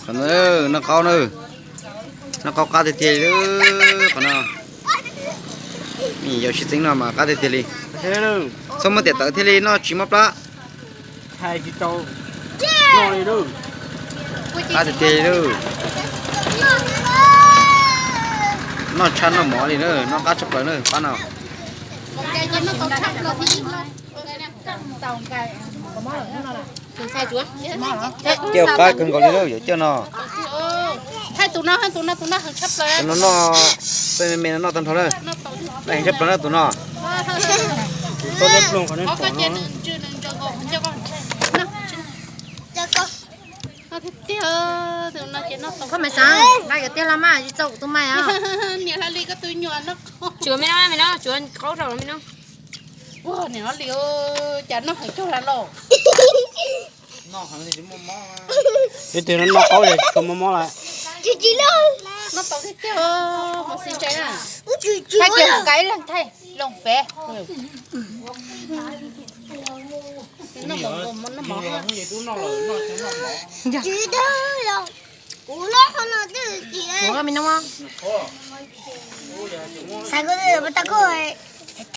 Qhov no noj qaub na, noj qaub qab tiag tiag li qhov no. Yog sib txeeb no mas qab tiag tiag li. Txhob muab tiam tawv thiaj li noj tsis mob plab. Qab tiag tiag li. Noj tshaj noj mov li na, noj qab tshaj plaws na pab no. Coj qab kawg nkaus li na yawm coj no. Tus no noj, peb me me no noj tag nrho na. Noj heev tshaj plaws na tus no. Koj me xav nqa yuav tiag los mas tsis txaus kuv tus mais os. Tsuav me no, me no, tsuav qaub rau me no. Ua niam no li, cas noj heev cuag lawm los. Ib tug no noj qaub tsis tshua mob mob lawm. Noj tau tiag tiag, hmov txwv ntse na. Thaij kiag mus nqa ib leeg thaij loos fev. Kuv me no, xav koj tau koj.